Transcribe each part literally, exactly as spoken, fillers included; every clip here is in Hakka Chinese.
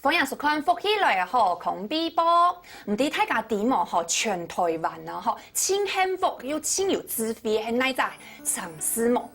歡迎收看《福氣來了》好康備報。毋知大家知無吼，全台灣啊吼，盡幸福又盡有智慧个係哪隻城市無？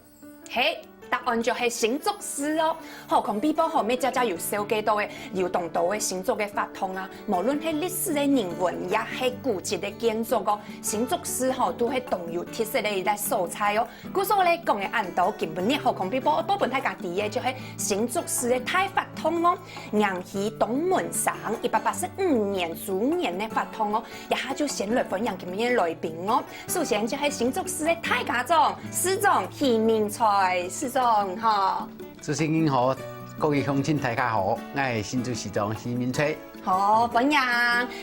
係，答案就係新竹市哦。好康備報吼，乜常常有紹介到个，有當多个新竹个活動啊，無論係歷史个人文，也係古蹟个建築哦，新竹市吼都係當有特色个一個所在哦。 故所咧講个恁多，今晡日好康備報報分大家知个就係新竹市个大活動哦。迎娶東門城一百八十五年周年个活動哦，這下就先來歡迎今晡日个來賓哦。首先就係新竹市个大家長、市長許明才，市長好。主持人好，各位鄉親大家好，𠊎係新竹市長許明才。 好，歡迎。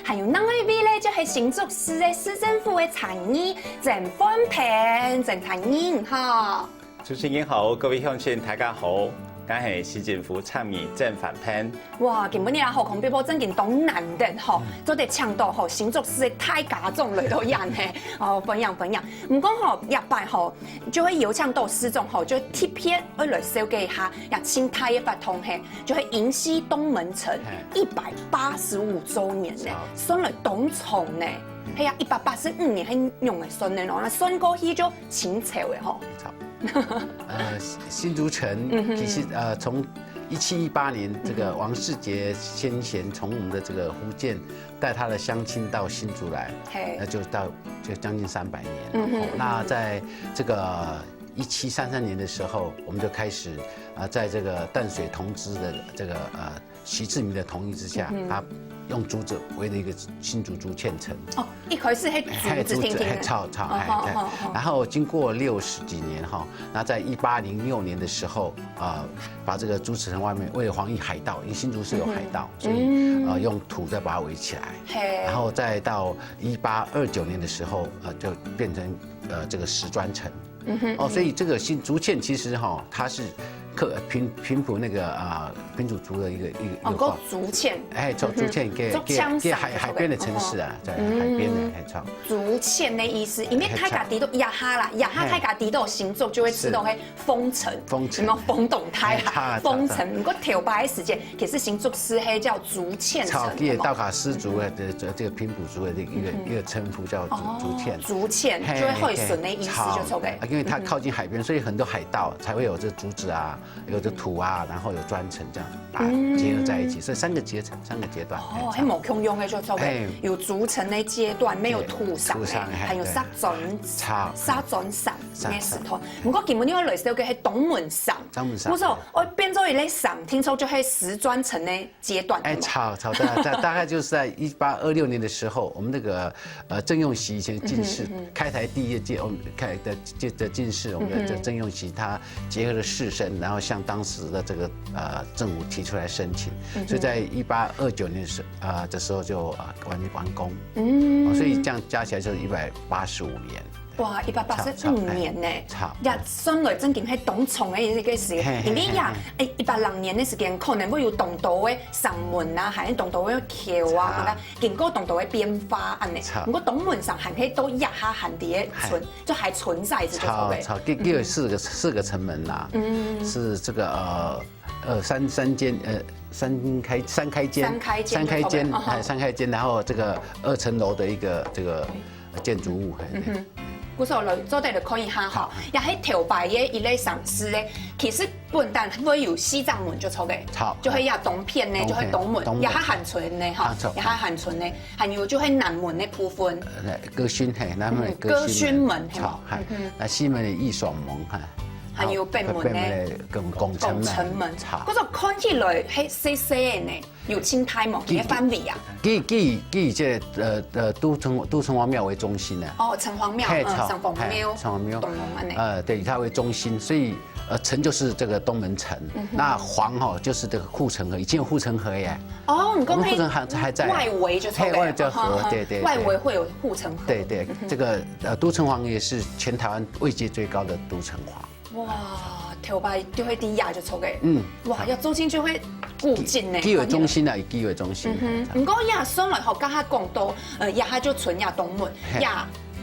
還有另外一位咧，就係新竹市个市政府个參議曾煥平，曾參議，你好。主持人好，各位鄉親大家好，𠊎係市政府參議曾煥平。哇，今晡日啊，好康備報正經當難得吼，做得請到吼新竹市个大家長來到這呢，哦，歡迎歡迎。毋過吼，這擺吼，就會邀請到市長吼，就特別愛來紹介一下，這盡大个活動係， 就係迎娶東門城一百八十五週年呢，算來當長呢。係啊，一百八十五年係仰仔算个咯，該算過去就清朝个吼。呃，新竹城其實呃從一七一八年這個王世杰先賢從我們的這個福建帶他的鄉親到新竹來，那就到就將近三百年了。那在這個一七三三年的時候，我們就開始啊，在這個淡水同知的這個呃 徐志明的同意之下，他用竹子圍了一個新竹竹塹城。哦，一開始係竹子定定个。嘿，竹子，嘿，草，草，嘿，嘿。然後經過六十幾年哈，那在一八零六年的時候，啊，把這個竹子城外面為了防禦海盜，因為新竹是有海盜，所以呃用土再把它圍起來。嘿。然後再到一八二九年的時候，呃，就變成呃這個石磚城。 哦，所以這個新竹塹其實哈，它是客平平埔那個啊平埔族的一個一個一個話。竹塹。哎，竹竹塹給給給海海邊的城市啊，在海邊的海唱。竹塹的意思，因為大家知道這下啦，這下大家知道新竹就會知道係風城，風城，有沒有？風動態啊，風城。毋過頭擺个時間，其實新竹市係叫竹塹城。草地的道卡斯族的這這個平埔族的一個一個稱呼叫竹竹塹。竹塹就係海脣个意思，就著个。啊，因為它靠近海邊，所以很多海盜才會有這竹子啊，有這土啊，然後有磚城這樣把它結合在一起，所以三個階層，三個階段。哦，還無共樣个就著个，有竹城的階段，沒有土城，土城，還有石磚，石磚城，該時代。毋過今晡日愛來紹介係東門城，東門城，毋著，愛變做一個城，聽說就係石磚城个 階段。哎，著著，大大大概就是在一八二六年的時候，我們那個呃鄭用錫以前進士，開台第一屆，我們開的屆的進士，我們的鄭用錫他結合了士紳，然後向當時的這個呃政府提出來申請，所以在一八二九年的時呃的時候就呃完完工，嗯，所以這樣加起來就是一百八十五年。 哇，一百八十五年呢，也算來正經係當長个一個時間。因為呀，一百零年个時間，可能會有當多个城門啊，還有當多个橋啊，經過當多个變化恁呢。毋過東門城還係到這下還在个存，就還存在著，著，著，佢佢有四個四個城門啦，是這個呃呃三三間呃三開三開間三開間三開間，哎，三開間，然後這個二層樓的一個這個建築物，嘿。 故所來做得來看一下吼，也係頭擺个一個城市咧，其實本旦會有四隻門就著个，就係這東片呢，就係東門，也還還存呢吼，也還還存呢，還有就係南門个部分，歌薰嘿，南門歌薰門，著，嘿，那西門的義爽門哈，還有北門呢，北門的拱拱辰門，著，故所看起來係細細个呢。 有盡大無？佢个範圍啊？佢佢佢以這呃呃都城都城隍廟為中心啊。哦，城隍廟，嘿，著，城隍廟，城隍廟，東門恁呢。呃，對，以它為中心，所以呃城就是這個東門城，那隍吼就是這個護城河，以前有護城河耶。哦，你講我們護城河還在啊。外圍就著个，嘿，外圍就河，對對對。外圍會有護城河。對對，這個呃都城隍也是全台灣位階最高的都城隍。 哇，頭擺就係在這就著个。嗯。哇，這中心就係古蹟呢。佢為中心啊，以佢為中心。毋過這算來吼，頭下講到，呃，這下就存這東門，這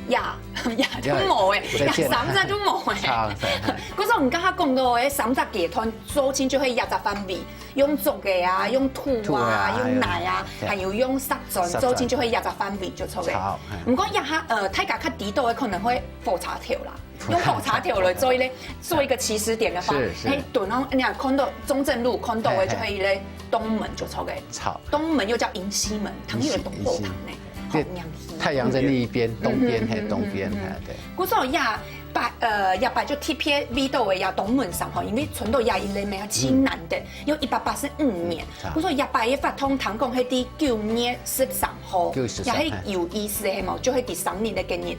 呀，呀，就無欸，呀，三隻就無欸。差，差。可是你剛剛講到欸，三隻階段，做盡就係這隻範圍，用竹个啊，用土啊，土啊，用泥啊，還有用石磚，做盡就係這隻範圍就著欸。好，毋過這下，呃，大家較知道个可能會火車頭啦，用火車頭來做一個做一個起始點个話，是是，欸，等到你看看到中正路看到个就係一個東門就著欸。好，東門又叫迎曦門，堂有東後堂呢，好，太陽在那一邊，東邊，嘿，東邊，嘿，對。故所這擺，呃，這擺就特別為到个這東門上吼，因為存到這一類咩，盡難得，有一百八十五年。故所這擺个活動，聽講係第九月十三號，九月十三，也係有意思个嘛，就係第三日个今日。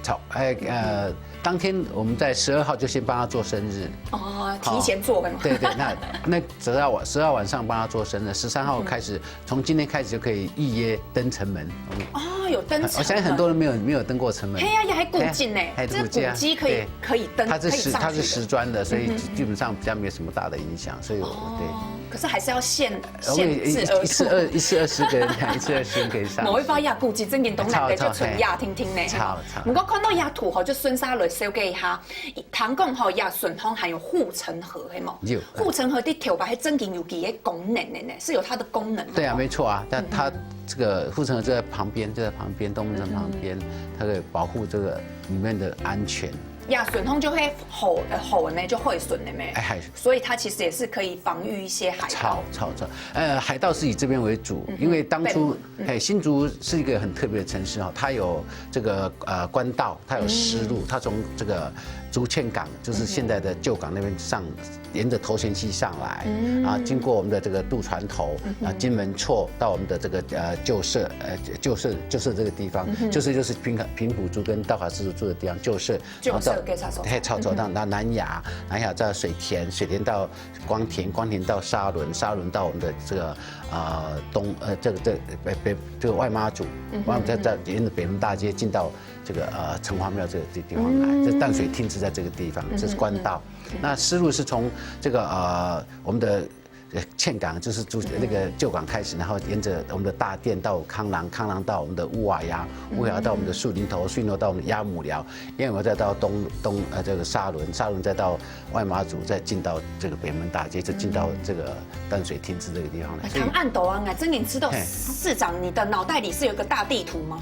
好，哎，呃，當天我們在十二號就先幫他做生日。哦，提前做个嘛。對對，那那十二晚十二晚上幫他做生日，十三號開始，從今天開始就可以預約登城門。哦，有登城門。我相信很多人沒有沒有登過城門。嘿呀，也還古蹟呢，哎這古蹟可以可以登，它是可以上去的。它是石磚的，所以基本上比較沒有什麼大的影響，所以我對。哦，可是還是要現我們現制而出。一次二一次二十个人，一次二十人可以上。無一般這古蹟正經當難得，就存這定定呢。好，好。毋過看到這圖吼，就順續來紹介一下。聽講吼，這順風還有護城河，係無？有。護城河的頭擺還正經有幾个功能的呢，是有它的功能的。對啊，沒錯啊，但它這個護城河就在旁邊，就在旁邊，東門城旁邊，它可以保護這個裡面的安全。呀，順風就會河，呃，河呢就會順的咩？哎，還所以它其實也是可以防禦一些海盜。超超超，呃，海盜是以這邊為主，因為當初，哎，新竹是一個很特別的城市哈，它有這個呃官道，它有絲路，它從這個竹塹港，就是現在的舊港那邊上，沿着頭前溪上來，啊，經過我們的這個渡船頭，啊，金門厝到我們的這個呃舊社，呃舊社舊社這個地方，舊社就是平平埔族跟道卡斯族住的地方，舊社。舊社警察所在。嘿，超超到到南雅，南雅到水田，水田到光田，光田到沙崙，沙崙到我們的這個呃東呃這個這個北北這個外媽祖，然後再再沿着北門大街進到這個呃城隍廟這個地地方來，這淡水廳是在這個地方，這是官道。那絲路是從這個呃我們的呃塹港，就是住那個舊港開始，然後沿着我們的大殿到康郎，康郎到我們的烏瓦窯，烏瓦窯到我們的樹林頭，樹林頭到我們的鴨母寮，鴨母寮再到東東呃這個沙崙，沙崙再到外媽祖，再進到這個北門大街，就進到這個淡水廳這個地方來。所以談恁多啊，我真的知道市長，你的腦袋裡是有一個大地圖嗎？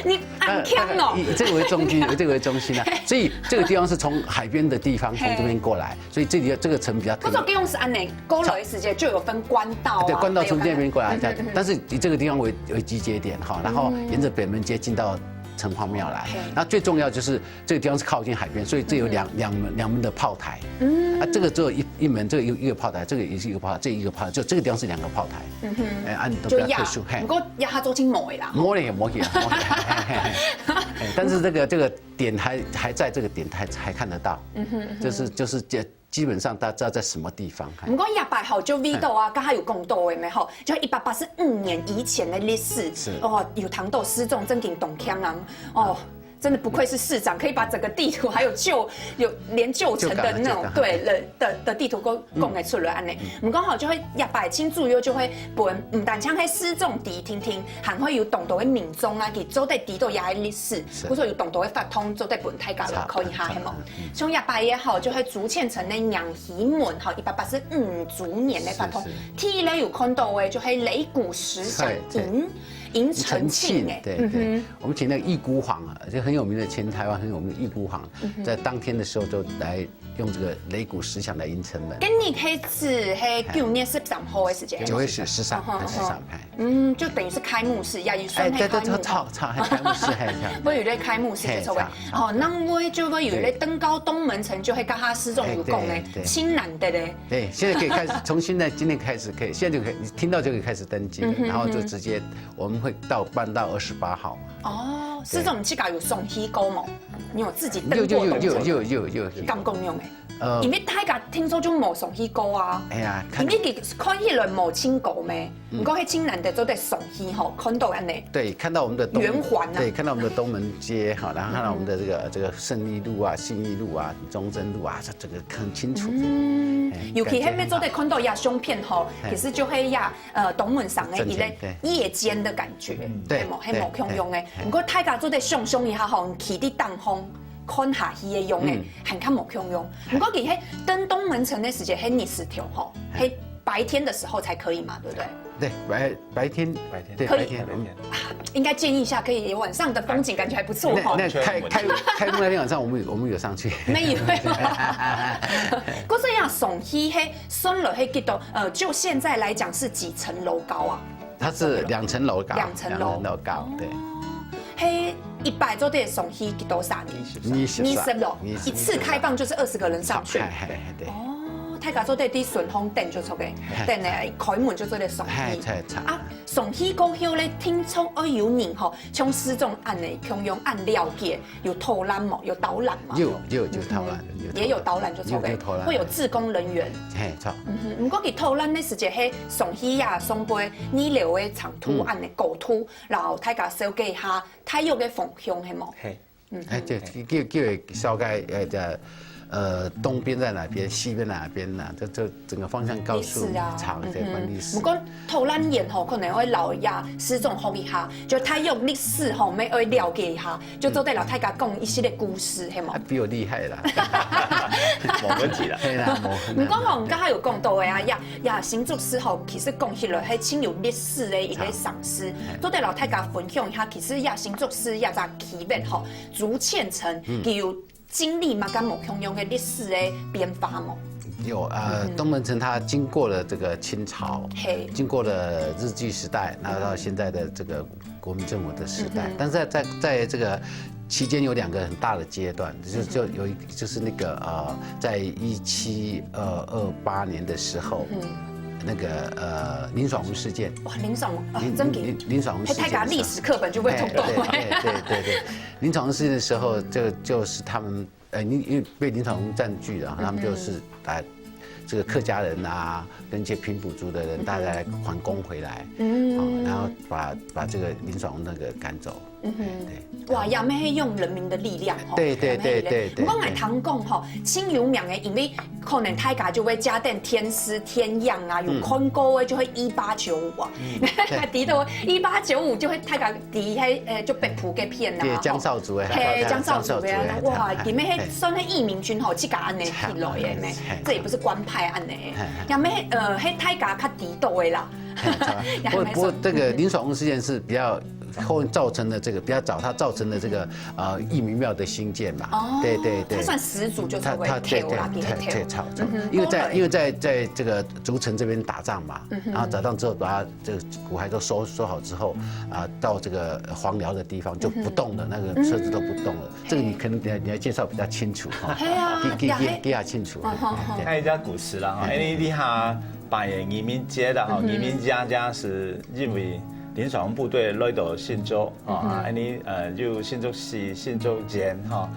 你恁強哦！以這個為中心，以這個為中心啊，所以這個地方是從海邊的地方從這邊過來，所以這裡這個城比較特別。不過這樣是恁呢，過來的時間就有分官道啊，對，官道從這邊過來，但是以這個地方為為集結點哈，然後沿着北門街進到城隍廟來。那最重要就是這個地方是靠近海邊，所以這有兩兩門兩門的炮台。嗯，啊，這個只有一一門，這個一一個炮台，這個也是一個炮台，這一個炮台，就這個地方是兩個炮台。嗯哼，哎，按照就呀特殊，嘿，不過呀，它做盡無的啦。摸了也摸起来，摸起来，嘿嘿嘿。哎，但是這個這個點還還在，這個點還還看得到，嗯哼，就是就是這基本上大家知道在什麼地方，嘿毋過這擺吼，就為到啊，剛才有講到的咩吼，就一百八十五年以前的歷史，是哦，有談到失蹤正經動聽啊，哦。真的不愧是市長，可以把整個地圖還有舊有連舊城的那種舊港對的的的地圖都講得出來安呢。毋過吼，就會一百清楚又就會分，毋單淨係市長知聽聽，還會有當多的民眾啊，佢做得知道這个歷史，或者有當多的活動做得分大家來看一下，係無？像一百也好，就會竹塹城的迎曦門吼，一百八十五週年的活動，第一類有看到的就係擂鼓十響迎迎城慶哎，對對，我們請那個憶孤行啊，就很有名的前台灣很有名的憶孤行，在當天的時候就來用這個擂鼓十響來迎城門。今日開始係九月十三號的時間，九月十十三，十三拍。嗯，就等於是開幕式，也有算哎，對對，開幕。超超，還開幕式還這樣。會有一個開幕式就錯過。哦，那我就會有一個登高東門城，就會跟他失蹤有講的，對對親男的嘞。對，現在可以開始，從現在今天開始可以，現在就可以，你聽到就可以開始登記了，然後就直接我們會到辦到二十八號嘛。哦，失蹤自家有送去過嗎？你有自己登過東城？有有有有有有有有。敢講用的？呃，因為大家聽說就無上去過啊，哎呀，看因為佢看起來無清高咩，毋過係真難得做得上去吼，看到恁呢。對，看到我們的東，圓環啊。對，看到我們的東門街哈，然後看到我們的這個，這個勝利路啊、信義路啊、中正路啊，這整個很清楚。嗯，哎，尤其感覺很好。後面做得看到一下相片吼，哎。其實就係一下 呃，東門上个一个夜間的感覺，對，係無？係無共樣个。毋過大家做得想像一下吼，企在頂峰看下去个樣个，還較無共樣。毋過其實登東門城个時節，係日時頭吼，係白天的時候才可以嘛，對不對？對，白，白天，白天。對，可以。白天，嗯。應該建議一下，可以有晚上的風景，感覺還不錯吼。那，那開，開，開幕那天晚上，我們有，我們有上去。沒有。可是呀，上去係，算落係幾多，呃，就現在來講是幾層樓高啊？ 它是兩層樓高，兩層樓。兩層樓高，對。係一擺做得上去幾多儕人？二十。二十樓，二十。一次開放就是二十個人上去。係，係，係，對。哦，大家做得在順風等就著个，等下開門就做得上去。係，係，係。啊，上去過後咧，聽說愛有人吼，像市長恁呢，共樣恁了解， 有導覽無？有導覽嗎？有，有，有導覽，嗯，有導覽。也有導覽就著个，有，有導覽。會有志工人員。係，著。嗯哼，毋過佢導覽个時節，係上去呀，上背二樓个長途恁呢，高度，然後大家紹介一下大約个方向，係無？係。嗯哼。哎，對，叫，叫佢紹介，呃，這，呃，東邊在哪邊，西邊哪邊呢？這，這 整個方向告訴你，歷史啊，長的關歷史。嗯哼。毋過導覽員吼，可能會摎這市長學一下，就大約歷史吼，愛，愛了解一下，就做得摎大家講一系列故事，係無？啊，比我厲害啦。無問題啦。係啦，無，毋過吼，你剛才有講到个啊，這，這新竹市吼，其實講起來，係真有歷史个一个城市，係。做得摎大家分享一下，其實這新竹市這隻區域吼，竹塹城，嗯。佢有 經歷麼个無共樣个歷史个變化無？有，呃，嗯哼。東門城它經過了這個清朝，嘿。經過了日據時代，那到現在的這個國民政府的時代，嗯哼。但是在，在，在這個期間有兩個很大的階段，就，嗯哼。就有一，就是那個，呃，在一七二八年的時候，嗯。那個，呃，林爽文事件。哇，林爽文，啊，林，真的。林，林爽文事件的時候。嘿，大家歷史課本就會讀到。嘿，對，對，對，對，對。林爽文事件的時候，就，就是他們 呃，因，因為被林爽文佔據了，嗯哼。他們就是把這個客家人啊，跟一些平埔族的人，嗯哼。大家來反攻回來，嗯。哦，然後把，把這個林爽文那個趕走。嗯哼。對。哇，也乜係用人民的力量吼，對，對，也乜係力量。對，對，對，毋過𠊎聽講吼，真有名个，因為可能大家就會加點天師、天樣啊，有看過个就會一八九五啊。嗯，對。提到一八九五就會大家 在該，呃，就北埔該片啊，對，吼。江少祖个，嘿，江少祖个啊，江少祖个，哇，嘿，裡面彼算係義民軍吼，自家恁呢起來个呢，嘿，這也不是官派恁呢，嘿，嘿。也乜，呃，係大家較知道个啦。嘿，差不多。也還不過，不過這個林爽文事件是比較後面造成的這個，比較早，它造成的這個，呃，義民廟的興建嘛。哦，對，對，對。它算始祖，就是會，他，他，對，對，對，對，對，對，差不多。嗯哼，因為在，因為在，在這個竹塹這邊打仗嘛，嗯哼。然後打仗之後把它 這個骨骸都收，收好之後，啊，到這個黃寮的地方就不動了，那個車子都不動了。這個你可能等下你要介紹比較清楚哈。嘿啊，給，給，也，給，給他清楚。嗯，好，好。對。還有一個故事啦哈，嗯。因為這下辦个義民節啦哈，嗯哼。義民節這係因為林爽文部隊來到新竹啊，嗯哼。啊，因為，呃，有新竹市、新竹縣哈，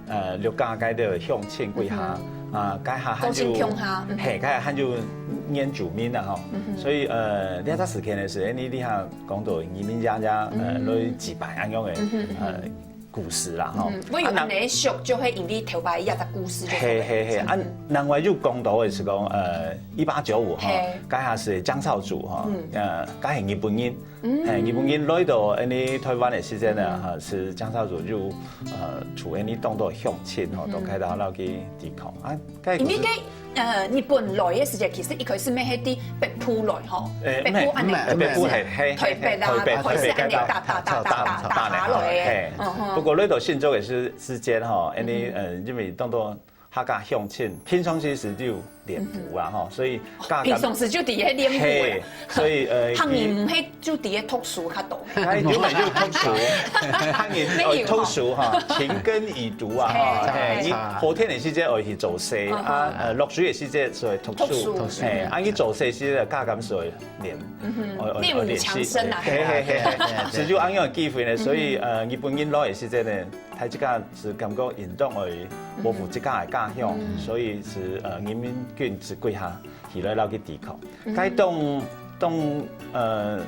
呃，六家該兜鄉親歸下，嗯哼。啊，該下還有，都真共下，嗯哼。嘿，該下還有原住民啊，吼。嗯哼。所以，呃，這隻事件呢，係，你，你還講到義民爺爺，呃，嗯哼。來祭拜恁樣个，嗯哼，嗯哼。呃，故事啦，吼。嗯哼，會有恁呢熟，就會因為頭擺一隻故事就嘿，嘿，嘿，啊，嗯哼。另外又講到个係講，呃，一八九五，吼，嘿。該下係江少祖，吼，嗯。呃，該係日本人， 嗯。嘿，日本人來到𫣆俚臺灣个時節呢，嗯。哈，係江少祖就，呃，同𫣆俚當多鄉親吼，嗯。都開始摎佢抵抗。啊，該个故事因為該，呃，日本來个時節，其實一開始乜係對北埔來吼，誒，北埔恁呢，毋係，毋係，毋係，毋係，嘿，嘿，臺北啊，嘿，臺北，或者係恁呢，台北，打，打，打，打，打，打，打來个。嘿。嗯哼。不過來到新竹个時，時節吼，𫣆俚，嗯。呃，因為當多 客家鄉親，平常時係練武啊，吼，所以家家，平常時就佇遐練武啊。嘿，所以，呃，客人毋係就佇遐讀書較多。哎，有人就讀書，客人愛讀書哈，勤耕雨讀啊，哈，嘿，嘿。你好天个時節愛去做事，嗯。啊，呃，落水个時節就愛讀書，讀書。嘿，啊，你做事時節家家就愛練，嗯哼，愛，愛，愛練習。練武強身啊。嘿，嘿，嘿，嘿。係就恁樣个機會呢，所以，嗯哼。呃，日本人來个時節呢，大自家係感覺應當愛保護自家个家鄉，所以係，呃，人民軍係歸下起來摎佢抵抗。該當，當，呃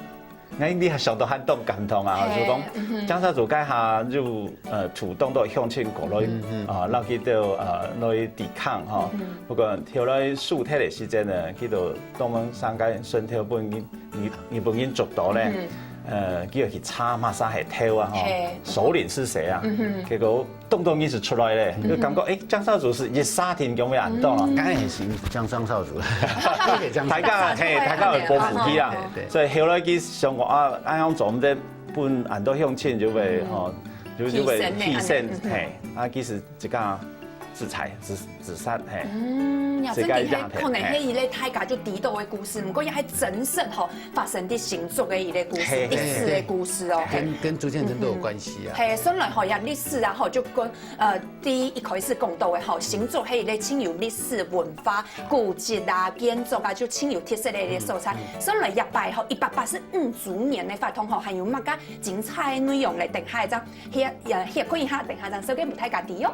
，𠊎這下想到還當感動啊，係，就講，嗯哼。張少祖該下就，呃，主動到鄉親過來，嗯，嗯。啊，摎佢兜，呃，來抵抗吼。嗯。不過後來輸忒个時節呢，佢就當晚上該順頭分日，日本人捉到咧，嗯。呃，佢又去查麼儕係頭啊，吼，係。首領係誰啊？嗯哼。結果當多人係出來咧，嗯哼。就感覺，誒，張少祖係一下定咁樣安到了。嗯。該係張少祖。大家，係，大家會保護佢啊。對，對。所以後來佢想講啊，恁樣做毋得分恁多鄉親就會，嗯。吼，就，就會犧牲咧，犧牲，恁樣，嗯哼。係，啊，其實這個自殺，自，自殺，係。嗯，呀，這個真的，可能係一個大家就知道个故事，毋過也還真實吼，發生在新竹个一個故事，係，歷史个故事哦。係。跟，跟朱建成都有關係啊。嗯哼。係，算來吼，呀，歷史啊，吼，就跟，呃，第一開始講到个吼，新竹係一個盡有歷史文化、古蹟啊、建築啊，就盡有特色个一個所在。嗯，嗯。算來這擺吼，一百八十五週年个活動吼，還有麼个精彩个內容咧？等下再歇，呃，歇睏一下，等下再紹介分大家知哦。